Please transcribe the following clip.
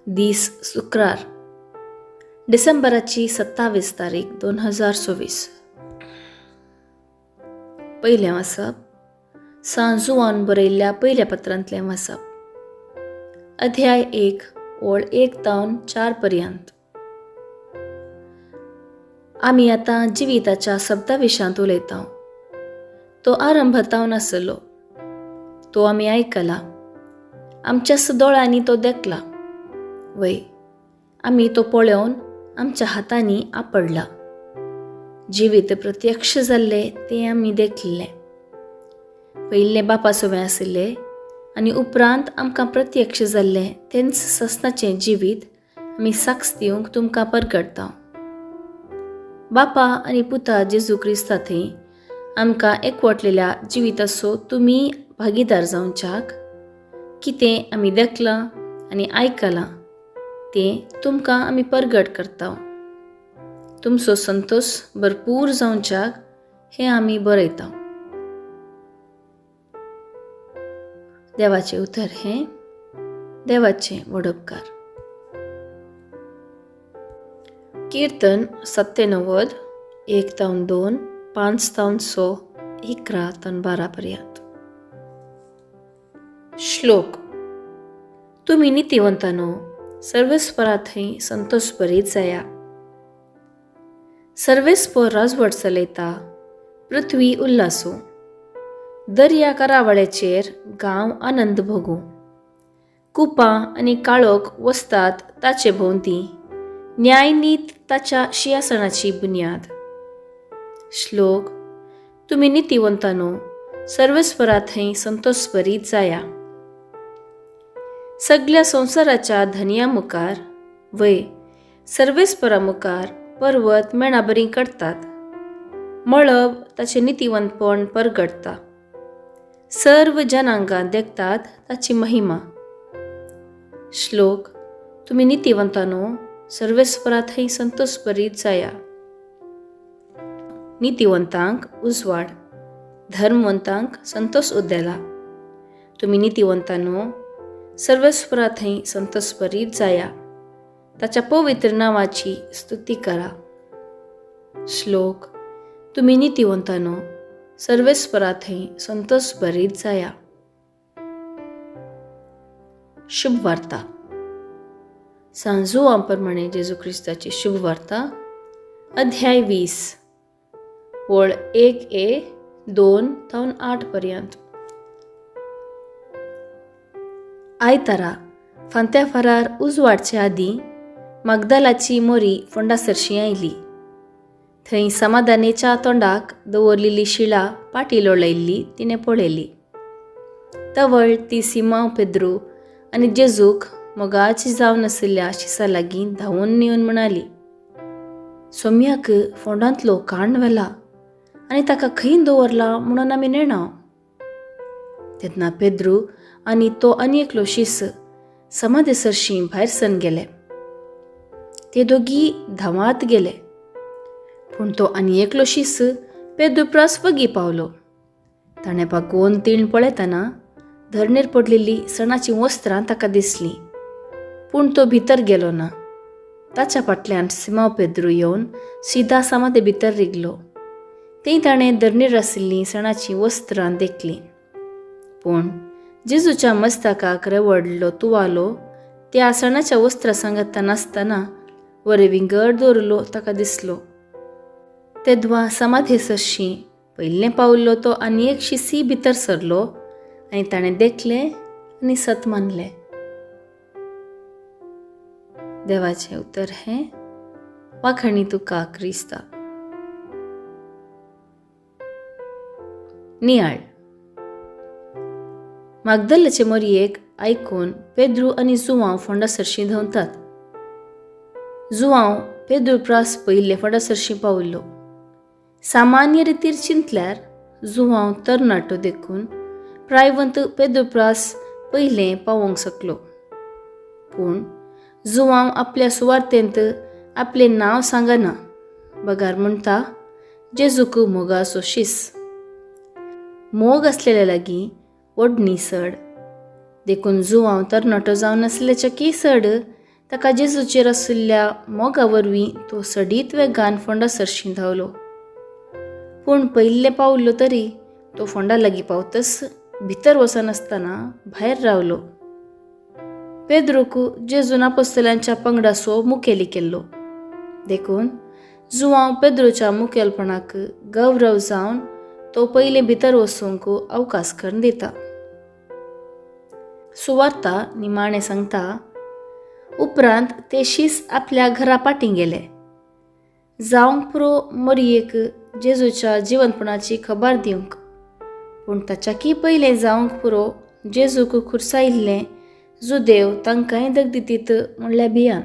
दीस शुक्रार, डिसेंबराची 27 तारीख 2024. पयलें वाचप सांत जुवान बरयल्ल्या पयल्या पत्रांतलें वाचप, अध्याय 1 ओळ 1 तावन 4 पर्यंत. आमी आतां जिविताच्या शब्दा विशांत उलयता. तो आरंभतावन आसलो, तो आमी आयकला, आमच्याच दोळ्यांनी तो देखला, वय आमी तो पळोवन आमच्या हातांनी आपडला. जिवीत प्रत्यक्ष जाल्लें तें आमी देखलें. पयिल्लें बापा सवें आशिल्लें आनी उपरांत आमकां प्रत्यक्ष जाल्लें तेंच ससनाचें जिवीत आमी साक्ष दिवंक तुमकां परगटता. बापा आनी पुता जेजू क्रिस्ता थंय आमकां एकवटलेल्या जिविताचो तुमी भागीदार जावच्याक कितें आमी देखलां आनी आयकलां तें तुमकां आमी परगट करता. तुमचो संतोश भरपूर जावच्याक हें आमी बरयता. देवाचें उतर हें देवाचें वडपकार. कीर्तन 97 1 तावन 2 5 तावन 6 11 तावन 12 पर्यंत. श्लोक. तुमी नितीवंतानो सर्वेस्परा थंय संतोष बरीत जाया. सर्वेस्पर राजवट चलयता, पृथ्वी उल्लासू, दर्या करावळ्याचेर गांव आनंद भोगू. कुपां आनी काळोख वसतात ताचे भोंवती, न्यायनीत ताच्या शिंयासनाची बुन्याद. श्लोक. तुमी नितीवंतानो सर्वेस्परा थंय संतोष बरीत जाया. सगल्या संवसाराच्या धनया मुखार वय सर्वेस्परा मुखार पर्वत मेणाबरी करतात, मळब ताचें नितीवंतपण परगटता, सर्व जनांगां देखतात ताची महिमा. श्लोक. तुमी नितीवंतानो सर्वेस्परा थंय संतोष बरीत जाया. नितीवंतांक उजवाड, धर्मवंतांक संतोष उद्देला. तुमी नितीवंतानो सर्वेस्परा थंय संतोष बरीत जाया. ताच्या पवित्र नांवाची स्तुती करा. श्लोक. तुमी नितीवंतानो सर्वेस्परा थंय संतोष बरीत जाया. शुभ वार्ता. सांत जुवां प्रमाणे जेजू क्रिस्ताची शुभ वार्ता, अध्याय 20 ओळ 1 ए 2 तावन 8 पर्यंत. आयतारा फांत्या फारार उजवाडचे आदीं मागदालाची मोरी फोंडा सरशीं आयली. थंय समाधानेच्या तोंडाक दवरलेली शिळा पाटी लोळयल्ली तिणें पळयली. तवळ ती सिमांव पेद्रू आनी जेजूक मोगाची जावन आशिल्ल्या शिसा लागीं धांवून येवन म्हणाली, सोम्याक फोंडांतलो काण व्हेला आनी ताका खंय दवरला म्हणून आमी नेणा. तेन्ना पेद्रू आनी तो आनी एकलो शीस समाधे सरशीं भायर सरून गेले. ते दोगी धांवात गेले, पूण तो आनी एकलो शीस पेद्रू प्रास वगी पावलो. ताणें पागोवन तीण पळयतना धरणेर पडलेली सणाचीं वस्त्रां ताका दिसलीं, पूण तो भितर गेलो ना. ताच्या फाटल्यान सिमांव पेद्रू येवन सिदा समाधे भितर रिगलो. थंय ताणें धरणेर आशिल्लीं सणाचीं वस्त्रां देखलीं, पूण जेजूच्या मस्तकाक रेवडलो तुवालो त्या सणाच्या वस्त्रां सांगाता नासतना वरे विंगड दवरलो ताका दिसलो. तेद्वा समाधे सरशीं पयलें पावल्लो तो आनी एक शिसी भितर सरलो आनी ताणें देखलें आनी सत मानलें. देवाचें उतर हें वाखाणी तुका क्रिस्ता. नियाळ. मागदलाचे मोरयेक आयकून पेद्रू आनी जुवांव फोंडा सरशीं धांवतात. जुवांव पेद्रू प्रास पयिल्ले फोंडा सरशीं पाविल्लो. सामान्य रितीर चिंतल्यार जुवांव तरणाटो देखून प्रायवंत पेद्रू प्रास पयलें पावोवंक शकलो, पूण जुवांव आपल्या सुवार्तेंत आपलें नांव सांगना, बगार म्हणटा जेजूक मोगाचो शीस. मोग आसलेल्या लागीं ओडणी चड, देखून जुवांव तरणाटो जावन आसल्याच्या की चड ताका जेजूचेर आशिल्ल्या मोगा वरवीं तो सडीत वेगान फोंडा सरशीं धांवलो. पूण पयिल्लें पावलो तरी तो फोंडा लागीं पावतच भितर वचनासतना भायर रावलो. पेद्रूक जेजून आपोस्तलांच्या पंगडाचो मुखेली केल्लो, देखून जुवांव पेद्रूच्या मुखेलपणाक गौरव जावन तो पयलीं भितर वचूंक अवकाश करून दिता. सुवार्ता निमाणें सांगता, उपरांत ते शीस आपल्या घरा पाटीं गेले. जावंक पुरो मोरयेक जेजूच्या जिवनपणाची खबर दिवंक, पूण ताच्याकी पयलें जावंक पुरो जेजूक खुर्सायिल्लें जुदेव तांकांय दगदितीत म्हणल्या भियान.